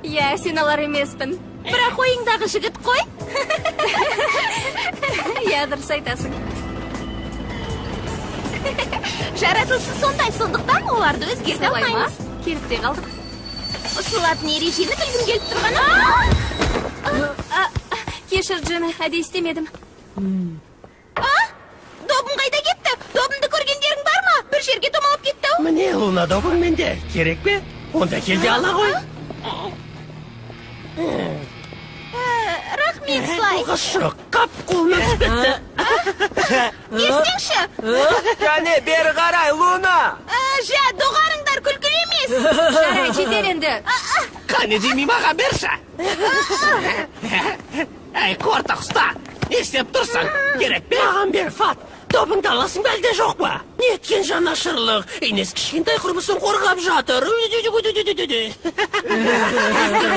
Иә, сен алар емеспін. Бірақ ойыңдағы жігіт қой. Иә, дұрыс айтасың. Жаратылысы сондай, сондықтан оларды өзгерте Солай ма? алмаймыз. Келіп те қалдық. Ұсынылатын ережені білгім келіп тұрғаны. Кешір, Джина, әдейі істемедім. Добым қайда кетті? Добымды көргендерің бар ма? Бір жерге домалап кетті ау. Міне, Луна, добың менде. Керек пе? Онда кел де ала ғой. Рахмет, Слай. Оқасы жоқ, қап қолынан түсіп кетті. Берсеңші. Кәне, бері қарай, Луна. Жә, доғарыңдар, күлкілі емес. Жарай, жетер енді. Қане демей маған берші. Әй, қортық ұста, не істеп тұрсың? Керек пе? Маған бер, Фат. Добыңды аласың ба әлде жоқ па? Неткен жанашырлық. Инес кішкентай құрбысын қорғап жатыр.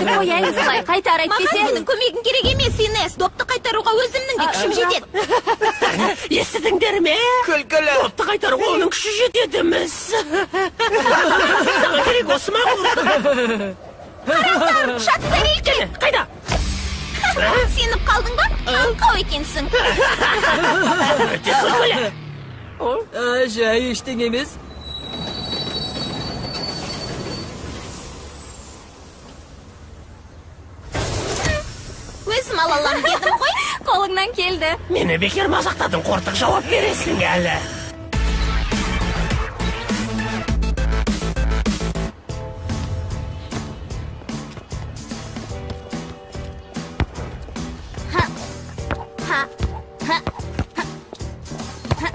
Қояйын, Слай, қайтар Маған әйтпесе. сенің көмегің керек емес, Инес. Допты қайтаруға өзімнің де күшім жетеді. Естідіңдер ме? Күлкілі. Допты қайтаруға оның күші жетеді міс. Саған керек осы ма, қортық? Қараңдар, шатты тәрелке. Қайда? Сеніп қалдың ба? Аңқау екенсің. Өте күлкілі. Жай ештеңе емес. Өзім ала алам дедім ғой. Қолыңнан келді. Мені бекер мазақтадың, қортық, жауап бересің әлі.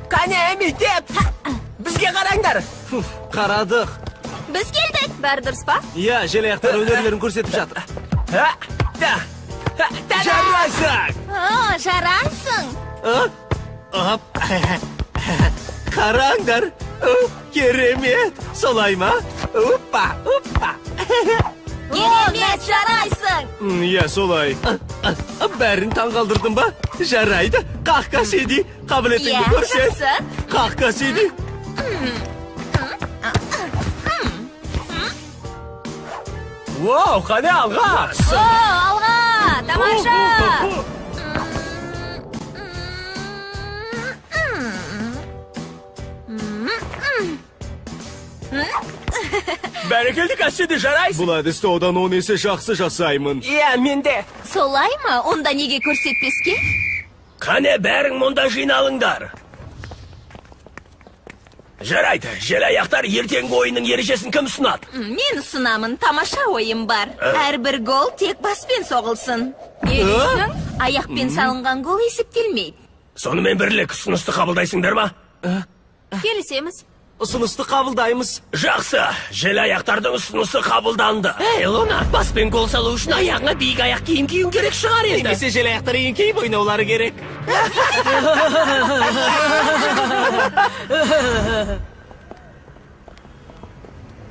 Кәне, Эми, теп. Бізге қараңдар. Фуф, қарадық. Біз келдік. Бәрі дұрыс па? Иә, желаяқтар өнерлерін көрсетіп жатыр. Ха, та, ха, та-да! Жарайсың! О, жарайсың. Оп. Қараңдар. О, керемет. Солай ма? Опа, опа. Керемет, жарайсың. Иә, солай. Бәрін таңғалдырдым ба? Жарайды. Қақ, Кассиди, қабілетіңді Иә, көрсет. жақсы. Қақ, Кассиди. Вау, қане алға! О, алға! Тамаша! Бәрекелді, Кассиди, жарайсың. Бұл әдісті одан 10 есе жақсы жасаймын. Иә, мен де. Солай ма? Онда неге көрсетпеске? Қане, бәрің мұнда жиналыңдар. Жарайды, желаяқтар, ертеңгі ойынның ережесін кім ұсынады? Мен ұсынамын, тамаша ойым бар. Әрбір гол тек баспен соғылсын. Не дейсің? Аяқпен салынған гол есептелмейді. Сонымен бірлік ұсынысты қабылдайсыңдар ма? Келісеміз. Ұсынысты қабылдаймыз. Жақсы, желаяқтардың ұсынысы қабылданды. Эй, Луна, баспен гол салу үшін аяғыңа биік аяқ киім киюің керек шығар енді. Немесе желаяқтар еңкейіп ойнаулары керек.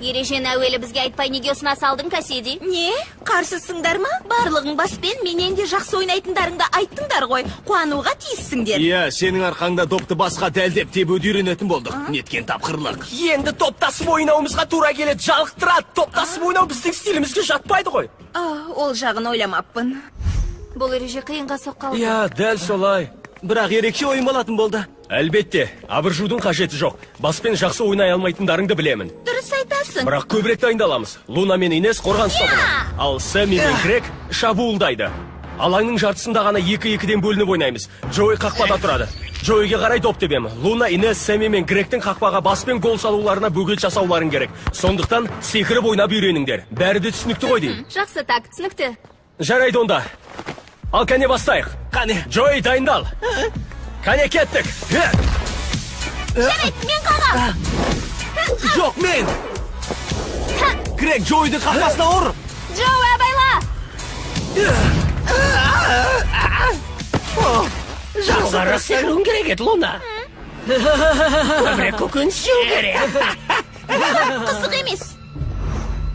Ережені әуелі бізге айтпай неге ұсына салдың, Кассиди? Не? Қарсысыңдар ма? Барлығың баспен менен де жақсы ойнайтындарыңды айттыңдар ғой. Қуануға тиіссіңдер. Иә, сенің арқаңда допты басқа дәлдеп тебуді үйренетін болдық. Неткен тапқырлық. Енді топтасып ойнауымызға тура келеді. Жалықтырады. Топтасып ойнау біздің стилімізге жатпайды ғой. Ол жағын ойламаппын. Бұл ереже қиынға соққалы. Иә, дәл солай. Бірақ ерекше ойын болатын болды. Әлбетте, абыржудың қажеті жоқ. Баспен жақсы ойнай алмайтындарыңды білемін. Дұрыс айтасың. Бірақ көбірек дайындаламыз. Луна мен Инес қорғаныс тобына. Ал Сэмми мен Грег шабуылдайды. Алаңның жартысында ғана екі-екіден бөлініп ойнаймыз. Джои қақпада тұрады. Джоиге қарай доп тебемін. Луна, Инес, Сэмми мен Грегтің қақпаға баспен гол салуларына бөгет жасауларың керек. Сондықтан секіріп ойнап үйреніңдер. Бәрі де түсінікті ғой деймін. Жақсы, так, түсінікті. Жарайды онда. Ал кәне бастайық. Қане. Джои, дайындал. Кәне кеттік. Жарайды, мен қағам. Жоқ, мен. Грег, Джоиді қақпасына ұр. Джои, абайла. Жоғары секіруің керек еді, Луна. Көбірек көкөніс жеу керек. Қызық емес.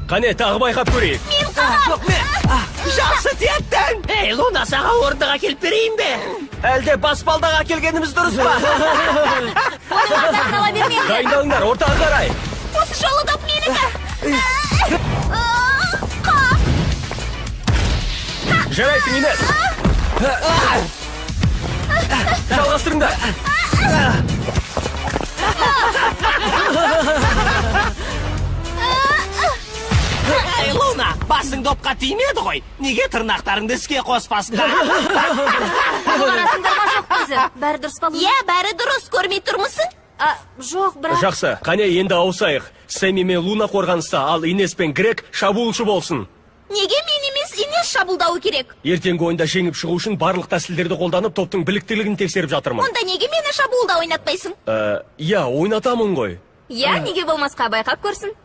Қане, тағы байқап көрейік. Мен қағам. Жоқ, мен. Жақсы тептің. Ей, Луна, саған орындық әкеліп берейін бе? Әлде баспалдақ әкелгеніміз дұрыс па? Оның мазасын ала бермеңдер. Дайындалыңдар, ортаға қарай. Осы жолы доп менікі. Қақ. Жарайсың, Инес. Жалғастырыңдар. Ей, Луна, басың допқа тимеді ғой. Неге тырнақтарыңды іске қоспасқа? Қарасыңдар ма, жоқ па өзі? Бәрі дұрыс па, Луна? Иә, бәрі дұрыс. Көрмей тұрмысың? Жоқ, бірақ... Жақсы, қане енді ауысайық. Сэмми мен Луна қорғаныста, ал Инес пен Грег шабуылшы болсын. Неге мен емес, Инес шабуылдауы керек? Ертеңгі ойында жеңіп шығу үшін барлық тәсілдерді қолданып, топтың біліктілігін тексеріп жатырмын. Онда неге мені шабуылда ойнатпайсың? Иә, ойнатамын ғой. Иә, неге болмасқа, байқап көрсін.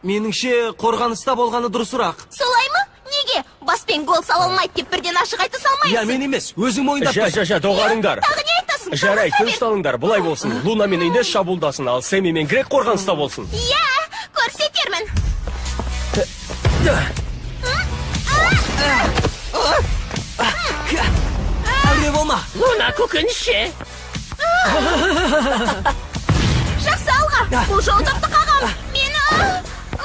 Меніңше, қорғаныста болғаны дұрысырақ. Солай ма? Неге? Баспен гол сала алмайды деп бірден ашық айта салмайсың. Иә, мен емес, өзің мойындап Жа, тұрсың. жа, жа, доғарыңдар. Тағы не айтасың? Жарай, тынышталыңдар, былай болсын. Луна мен Инес шабуылдасын, ал Сэмми мен Грег қорғаныста болсын. Иә, көрсетермін. Әуре болма. Луна, көкөніс ше. Жақсы, алға. Бұл жолы допты қағам. Мені...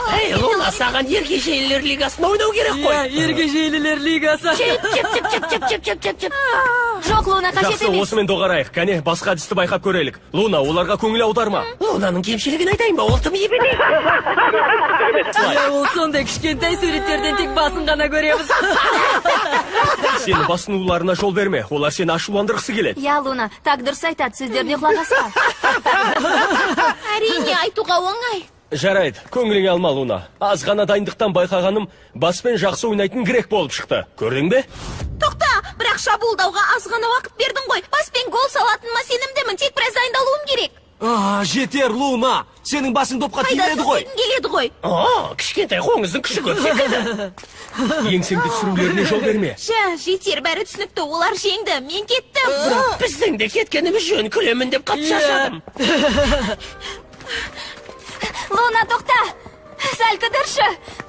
Ей, Луна, саған ергежейлілер лигасында ойнау керек қой. Иә, ергежейлілер лигасы. Чеп, чеп, чеп, чеп, чеп, чеп, чеп, чеп. Жоқ, Луна, қажет Жақсы, емес. осымен доғарайық. Кәне, басқа әдісті байқап көрелік. Луна, оларға көңіл аударма. Лунаның кемшілігін айтайын ба? Ол тым ебедей. Иә, ол сондай кішкентай суреттерден тек басын ғана көреміз. Сені басынуларына жол берме. Олар сені ашуландырғысы келеді. Иә, Луна, так дұрыс айтады, сөздеріне құлақ аспа. Әрине, айтуға оңай. Жарайды, көңіліңе алма, Луна. Аз ғана дайындықтан байқағаным, баспен жақсы ойнайтын Грег болып шықты. Көрдің бе? Тоқта, бірақ шабуылдауға аз ғана уақыт бердің ғой. Баспен гол салатыныма сенімдімін, тек біраз дайындалуым керек. Жетер, Луна. Сенің басың допқа тимеді ғой. Пайдасы келеді ғой. О, кішкентай қоңыздың күші көп секілді. Еңсеңді түсірулеріне жол берме. Жә, жетер, бәрі түсінікті. Олар жеңді, мен кеттім. Біздің де кеткеніміз жөн, күлемін деп қатты шаршадым. Луна, тоқта! Сәл кідірші.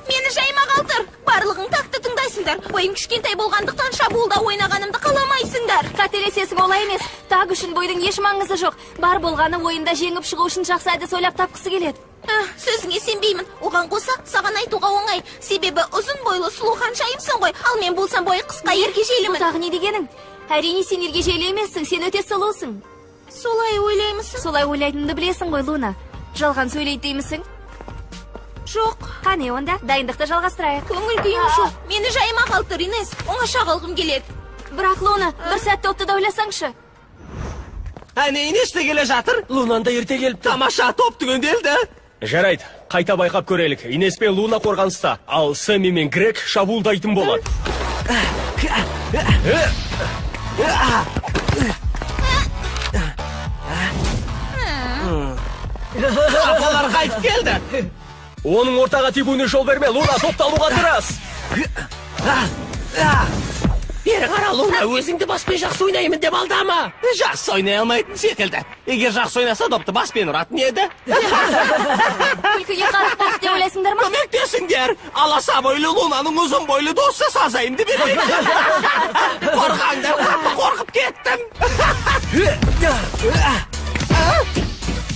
Мені жайма қалтыр. Барлығың такты тыңдайсыңдар. Бойым кішкентай болғандықтан шабуылда ойнағанымды қаламайсыңдар. Қателесесің, олай емес. Так үшін бойдың еш маңызы жоқ. Бар болғаны ойында жеңіп шығу үшін жақсы әдіс ойлап тапқысы келеді. Сөзіңе сенбеймін. Оған қоса саған айтуға оңай. Себебі ұзын бойлы сұлу ханшайымсың ғой. Ал мен болсам бойы қысқа ергежейлімін. Тағы не дегенің? Әрине сен ергежейлі емессің, сен өте сұлусың. Солай ойлаймысың? Солай ойлайтынымды білесің ғой, Луна. Жалған сөйлейді деймісің? Жоқ. Қане онда, дайындықты жалғастырайық. Көңіл күйім жоқ. Мені жайыма қалтыр, Инес. Оңаша қалғым келеді. Бірақ, Луна, бір сәт топты да ойласаңшы. Әне, Инес те келе жатыр. Лунан да ерте келіпті. Тамаша, топ түгенделді. Жарайды, қайта байқап көрелік. Инес пен Луна қорғаныста, ал Сэмми мен Грег шабуылдайтын болады. Қапалар қайтып келді. Оның ортаға тебуіне жол берме, Луна, допты алуға тырыс. Бері қара, Луна, өзіңді баспен жақсы ойнаймын деп алдама. Жақсы ойнай алмайтын секілді. Егер жақсы ойнаса, допты баспен ұратын еді. Күлкіге қарық болды деп ойлайсыңдар ма? Көмектесіңдер. Аласа бойлы Лунаның ұзын бойлы досы сазайымды бермейді. Қорғаңдар, қатты қорқып кеттім.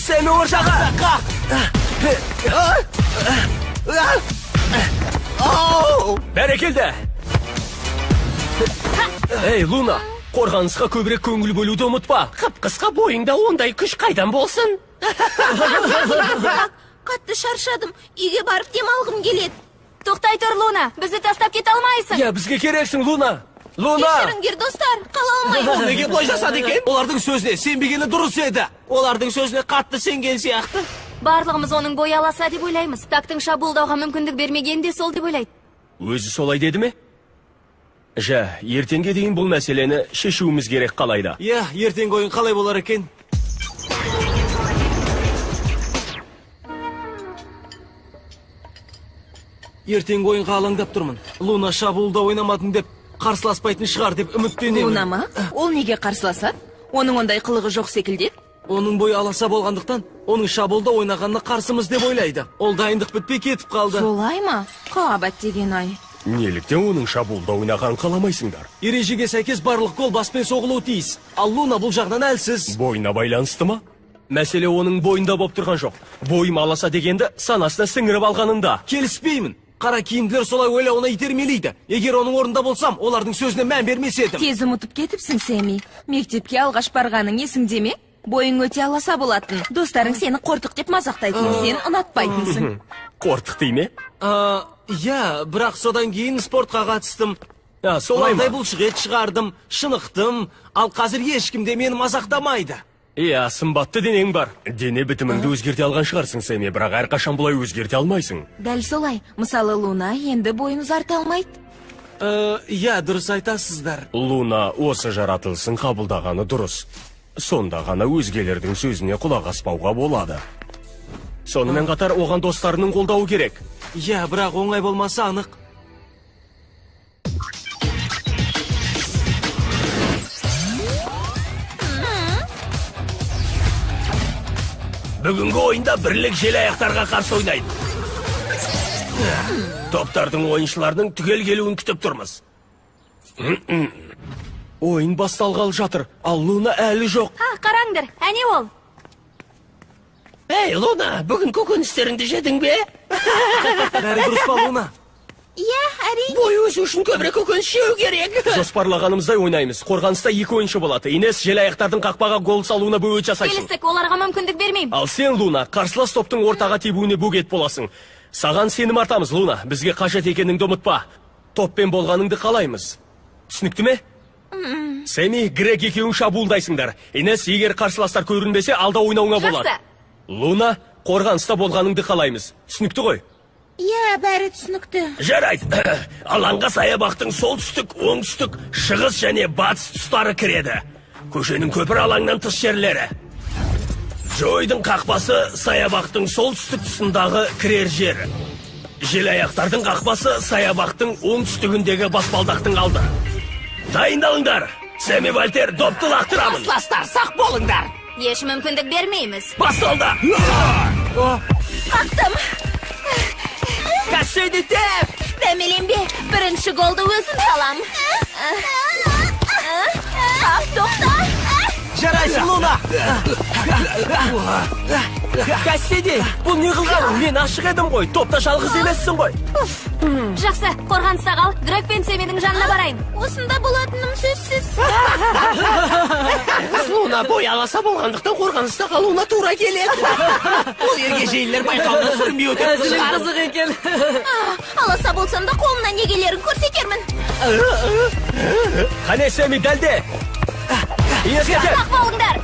Сэмми ортаға. Қақ. Бәрекелді. Ей, Луна, қорғанысқа көбірек көңіл бөлуді ұмытпа. Қып-қысқа бойыңда ондай күш қайдан болсын? Қатты шаршадым. Үйге барып демалғым келеді. Тоқтай тұр, Луна. Бізді тастап кете алмайсың. Иә, бізге керексің, Луна. Луна! Кешіріңдер, достар, қала алмаймын. Ол неге бұлай жасады екен? Олардың сөзіне сенбегені дұрыс еді. Олардың сөзіне қатты сенген сияқты. Барлығымыз оның бойы аласа деп ойлаймыз. Тактың шабуылдауға мүмкіндік бермеген де сол деп ойлайды. Өзі солай деді ме? Жә, ертеңге дейін бұл мәселені шешуіміз керек қалайда. Иә, ертеңгі ойын қалай болар екен? Ертеңгі ойынға алаңдап тұрмын. Луна шабуылда ойнамадың деп қарсыласпайтын шығар деп үміттенемін. Луна ма? Ол неге қарсыласады? Оның ондай қылығы жоқ секілді. Оның бойы аласа болғандықтан, оның шабуылда ойнағанына қарсымыз деп ойлайды. Ол дайындық бітпей кетіп қалды. Солай ма? Қабат деген ай. Неліктен оның шабуылда ойнағанын қаламайсыңдар? Ережеге сәйкес барлық гол баспен соғылуы тиіс. Ал Луна бұл жағынан әлсіз. Бойына байланысты ма? Мәселе оның бойында болып тұрған жоқ. Бойым аласа дегенді санасына сіңіріп алғанында. Келіспеймін. Қара киімділер солай ойлауына итермелейді. Егер оның орнында болсам, олардың сөзіне мән бермес едім. Тез ұмытып кетіпсің, Сэмми. Мектепке алғаш барғаның есіңде ме? Бойың өте аласа болатын. Достарың сені қортық деп мазақтайтын, сен ұнатпайтынсың. Қортық дей ме? Иә, бірақ содан кейін спортқа қатыстым. Солай ма? Мынандай бұлшық ет шығардым, шынықтым. Ал қазір ешкім де мені мазақтамайды. Иә, сымбатты денең бар. Дене бітіміңді өзгерте алған шығарсың, Сэмми, бірақ әрқашан бұлай өзгерте алмайсың. Дәл солай. Мысалы, Луна енді бойын ұзарта алмайды. Иә, дұрыс айтасыздар. Луна осы жаратылысын қабылдағаны дұрыс. Сонда ғана өзгелердің сөзіне құлақ аспауға болады. Сонымен қатар оған достарының қолдауы керек. Иә, бірақ оңай болмаса анық. Бүгінгі ойында бірлік желаяқтарға қарсы ойнайды. Топтардың ойыншыларының түгел келуін күтіп тұрмыз. Ойын басталғалы жатыр, ал Луна әлі жоқ. Қараңдар, әне ол. Ей, Луна, бүгін көкөністеріңді жедің бе? Бәрі дұрыс па, Луна? Иә, әрине. Бой өсу үшін көбірек көкөніс жеу керек. Жоспарлағанымыздай ойнаймыз. Қорғаныста екі ойыншы болады. Инес желаяқтардың қақпаға гол салуына бөгет жасайсың. Келістік, оларға мүмкіндік бермеймін. Ал сен, Луна, қарсылас топтың ортаға тебуіне бөгет боласың. Саған сенім артамыз, Луна. Бізге қажет екеніңді ұмытпа. Топпен болғаныңды қалаймыз. Түсінікті ме? Сэмми, Грег екеуің шабуылдайсыңдар. Инес, егер қарсыластар көрінбесе, алда ойнауыңа болады. Жақсы. Луна, қорғаныста болғаныңды қалаймыз. Түсінікті ғой? Иә, бәрі түсінікті. Жарайды. Алаңға саябақтың солтүстік, оңтүстік, шығыс және батыс тұстары кіреді. Көшенің көпір алаңнан тыс жерлері. Джойдың қақпасы саябақтың солтүстік тұсындағы кірер жері. Желаяқтардың қақпасы саябақтың оңтүстігіндегі баспалдақтың алды. Дайындалыңдар. Сэмми Вальтер, допты лақтырамын. Қарсыластар, сақ болыңдар. Еш мүмкіндік бермейміз. Басталды. Қақтым. Кассиди теп! Дәмеленбе, бірінші голды өзім салам. Қап, тоқта! Жарайсың, Луна! Кассиди, бұл не қылғаның? Мен ашық едім ғой, топта жалғыз емессің ғой. Жақсы, қорғаныста қал, Грег пен Сэммидің жанына барайын. Осында болатыным сөзсіз. Луна бой аласа болғандықтан қорғаныста қалуына тура келеді. Бұл ергежейлілер байқауынан сүрінбей өтетін шығар. Қызық екен. Аласа болсам да қолымнан не келерін көрсетермін. Қане, Сэмми, дәлде. Инеске кел. Сақ болыңдар.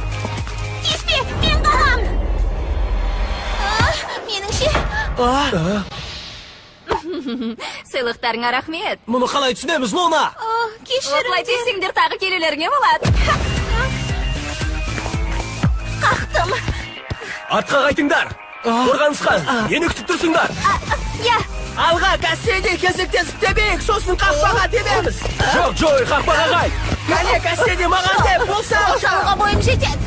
Тиіспе, мен қалам. Меніңше. Сыйлықтарыңа рахмет. Мұны қалай түсінеміз, Луна? Кешіріңдер. Осылай тепсеңдер тағы келулеріңе болады. Қақтым. Артқа қайтыңдар. Қорғанысқа. Нені күтіп тұрсыңдар? Иә. Алға, Кассиди, кезектесіп тебейік, сосын қақпаға тебеміз. Жоқ, Джой, қақпаға қайт. Кәне, Кассиди, маған теп, болса. Салуға бойым жетеді.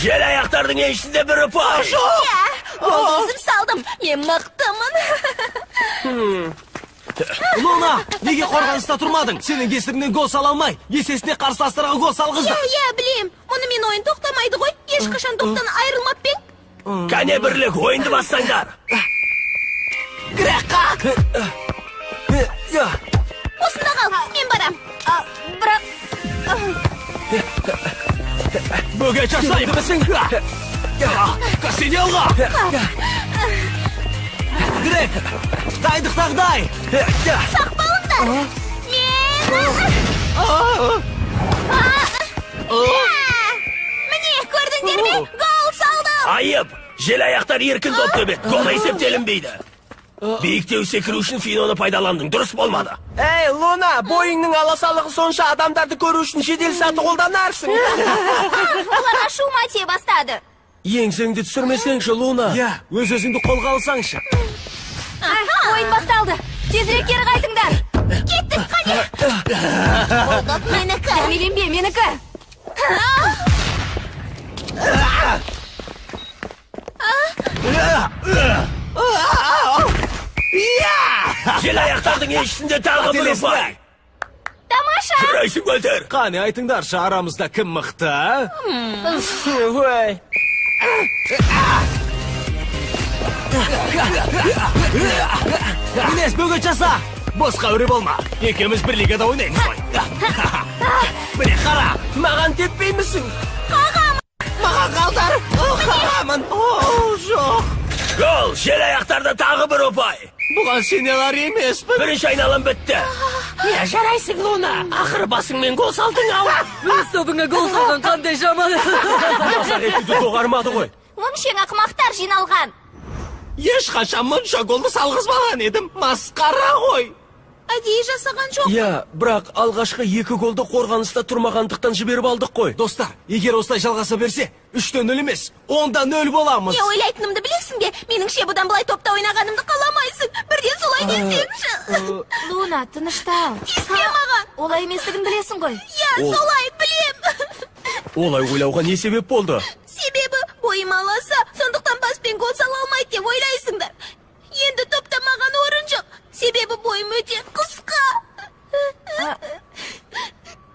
Желаяқтардың еншісінде бір ұпай. Иә, голды өзім салдым. Мен мықтымын. Луна, неге қорғаныста тұрмадың? Сенің кесіріңнен гол сала алмай, есесіне қарсыластарға гол салғыздық. Иә, білем. Мұнымен ойын тоқтамайды ғой. Ешқашан топтан айырылмап пең. Кәне, бірлік, ойынды бастаңдар. Грег, қақ! Осында қал, мен барам. Бірақ... Бөгет жасаймысың? Кассиди, алға! Грег, дайындықтағыдай. Сақ болыңдар. Мен... Міне, көрдіңдер ме? Гол салдым. Айып! Желаяқтар еркін доп төбет. Гол есептелінбейді. Биіктеу секіру үшін финоны пайдаландың. Дұрыс болмады. Ей, Луна, бойыңның аласалығы сонша адамдарды көру үшін жедел саты қолданарсың. Олар ашуыма тие бастады. Еңсеңді түсірмесеңші, Луна. Иә, өз-өзіңді қолға алсаңшы. Ойын басталды. Тезірек кері қайтыңдар. Кеттік, қане. Ол доп менікі. Дәмеленбе, менікі. Желаяқтардың еншісінде тағы бір ұпай. Тамаша! Жарайсың, Вальтер. Қане, айтыңдаршы, арамызда кім мықты, а? Ой. Инес, бөгет жаса! Босқа үре болма. Екеуміз бір лигада ойнаймыз ғой. Міне, қара. Маған теппеймісің? Маған қалдар. Қағамын. О, жоқ. Гол, желаяқтарда тағы бір ұпай. Бұған сене алар емеспін. Бірінші айналым бітті. Иә, жарайсың, Луна. Ақыры басыңмен гол салдың ау. Өз тобыңа гол салған қандай жаман. Мазақ етуді доғармады ғой. Өңшең ақымақтар жиналған. Ешқашан мұнша голды салғызбаған едім. Масқара ғой. Әдейі жасаған жоқ. Иә, бірақ алғашқы 2 голды қорғаныста тұрмағандықтан жіберіп алдық қой. Достар, егер осылай жалғаса берсе, 3-0 емес, 10-0 боламыз. Не ойлайтынымды білесің бе? Меніңше бұдан былай топта ойнағанымды қаламайсың. Бірден солай десеңші. Луна, тыныштал. Тиіспе маған. Олай еместігін білесің ғой. Иә, солай білем. Олай ойлауға не себеп болды? Себебі бойым аласа, сондықтан баспен гол сала алмайды деп ойлайсыңдар. Енді топта маған орын жоқ. Себебі бойым өте қысқа.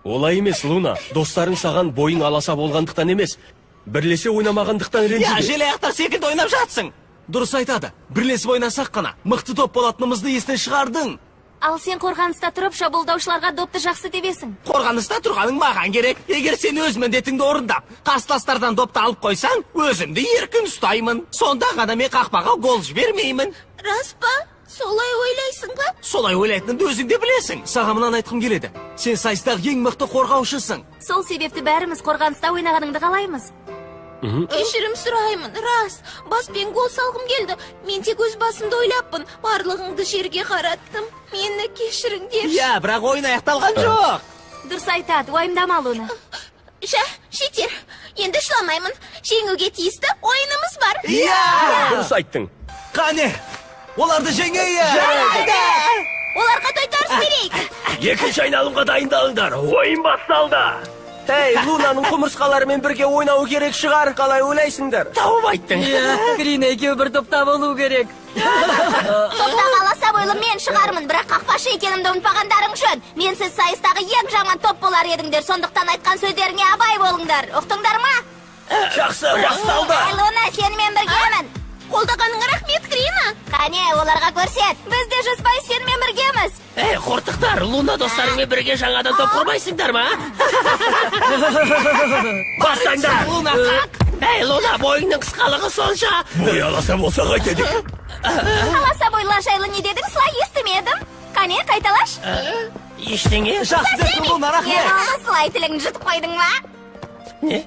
Олай емес, Луна. Достарың саған бойың аласа болғандықтан емес, бірлесе ойнамағандықтан Иә, ренжіді. желаяқтар секілді ойнап жатсың. Дұрыс айтады. Бірлесіп ойнасақ қана мықты топ болатынымызды естен шығардың. Ал сен қорғаныста тұрып, шабуылдаушыларға допты жақсы тебесің. Қорғаныста тұрғаның маған керек. Егер сен өз міндетіңді орындап, қарсыластардан допты алып қойсаң, өзімді еркін ұстаймын. Сонда ғана мен қақпаға гол жібермеймін. Рас па? Солай ойлайсың ба? Солай ойлайтынымды өзің де білесің. Саған мынаны айтқым келеді. Сен сайыстағы ең мықты қорғаушысың. Сол себепті бәріміз қорғаныста ойнағаныңды қалаймыз. Кешірім сұраймын, рас. Баспен гол салғым келді. Мен тек өз басымды ойлаппын. Барлығыңды жерге қараттым. Мені кешіріңдерші. Иә, бірақ ойын аяқталған жоқ. Дұрыс айтады, уайымдама, Луна. Жә, жетер. Енді жыламаймын. Жеңуге тиісті ойынымыз бар. Иә! Дұрыс айттың. Қане, оларды жеңейік! Жарайды! Оларға тойтарыс берейік. Екінші айналымға дайындалыңдар. Ойын басталды. Эй, Лунаның құмырсқаларымен бірге ойнауы керек шығар, қалай ойлайсыңдар? Тауып айттың. Иә, Крина екеуі бір топта болу керек. Топтағы аласа бойлы мен шығармын, бірақ қақпашы екенімді ұмытпағандарың жөн. Менсіз сайыстағы ең жаман топ болар едіңдер, сондықтан айтқан сөздеріңе абай болыңдар. Ұқтыңдар ма? Жақсы, басталды. Эй, Луна, сенімен біргемін. Қолдағаныңа рахмет, Крина. Қане, оларға көрсет. Біз де 100% сенімен біргеміз. Эй, қортықтар, Луна достарыңмен бірге жаңадан топ құрмайсыңдар ма? Бастаңдар. Луна, қақ. Эй, Луна, бойыңның қысқалығы сонша. Бой аласа болса қайтеді. Аласа бойлар жайлы не дедің, сылай естімедім. Қане, қайталаш. Ештеңе. Жақсы дедің, Луна, рахмет. Не болды, сылай тіліңді жұтып қойдың ба? Не?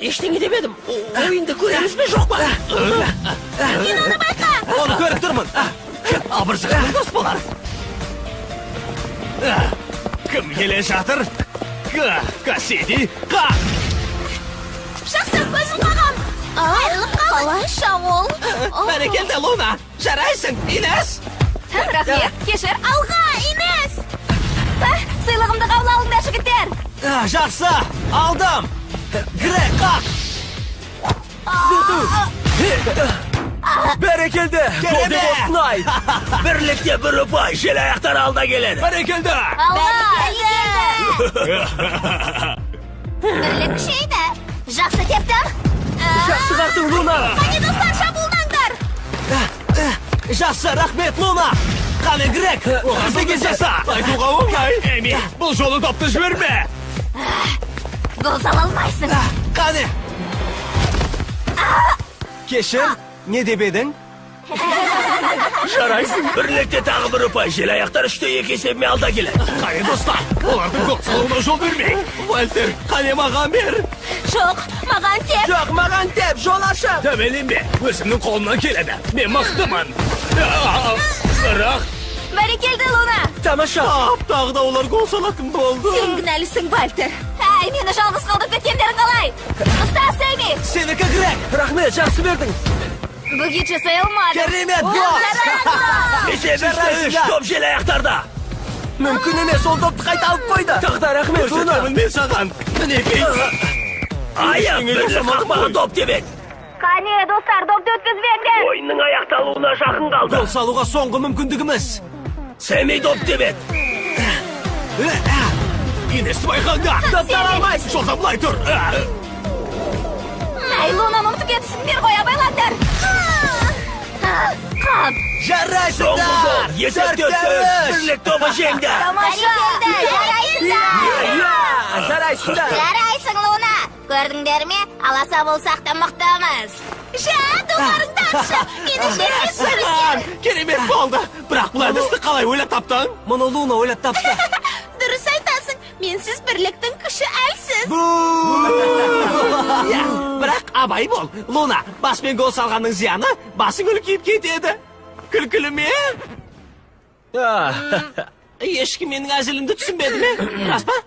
Ештеңе демедім. Ойынды көреміз бе, жоқ па? Мен оны байқа. Оны көріп тұрмын. Абыржығаным дос болар. Кім келе жатыр? Кассиди, қақ! Жақсы, көзім қағам. Айырылып қалды. Қалайша ол? Бәрекелді, Луна. Жарайсың, Инес. Рахмет, кешір. Алға, Инес! Сыйлығымды қабыл алыңдар, жігіттер. Жақсы, алдым. Грек, қақ! Бәрекелді! Гол деп осынай! Бірлікте бір ұпай, желаяқтар алда келеді. Бәрекелді! Алға! Бірлік күшейді. Жақсы тептім. Жақсы қақтың, Луна! Қане, достар, шабуылдаңдар! Жақсы, рахмет, Луна! Қане, Грек, бізге жаса! Айтуға оңай. Эми, бұл жолы допты жіберме. Гол сала алмайсың. Қане! Кешір, не деп едің? Жарайсың. Бірлікте тағы бір ұпай, желаяқтар 3-2 есебімен алда келеді. Қане, достар, олардың гол салуына жол бермейік. Вальтер, қане маған бер. Жоқ, маған теп. Жоқ, маған теп, жол ашық. Дәмеленбе, өзімнің қолымнан келеді. Мен мықтымын. Бірақ... Бәрекелді, Луна. Тамаша. Тағы да олар гол салатын болды. Сен кінәлісің, Вальтер. Әй, мені жалғыз қалдырып кеткендерің қалай? Ұста, Сэмми. Сенікі, Грек. Рахмет, жақсы бердің. Бөгет жасай алмадым. Керемет гол! Есеп 3-3, топ желаяқтарда. Мүмкін емес, ол допты қайта алып қойды. Тағы да рахмет, Луна. Көрсетемін мен саған. Мінекей. Аяқ, бірлік қақпаға доп тебеді. Қане, Кәне, достар, допты өткізбеңдер. Ойынның аяқталуына жақын қалды. Гол салуға соңғы мүмкіндігіміз. Сэмми доп тебеді. Инесті байқаңдар. Допты ала алмайсың. Жолда былай тұр. Ай, Лунаны ұмытып кетіпсіңдер ғой, абайлаңдар. Қап. Соңғы гол. Жарайсыңдар. Есепте 4-3. 3. Бірлік тобы жеңді. Тамаша. Жарайсыңдар. Иә, жарайсыңдар. Жарайсың, Луна. Көрдіңдер ме? Аласа болсақ та мықтымыз. Жа, домарыңды атшы. Мені жеңесіңдер. Керемет болды. Бірақ бұл әдісті қалай ойлап таптың? Мұны Луна ойлап тапты. Дұрыс айтасың. Менсіз бірліктің күші әлсіз. Иә, бірақ абай бол. Луна, баспен гол салғанның зияны басың үлкейіп кетеді. Күлкілі ме? Ешкім менің әзілімді түсінбеді ме? Рас па?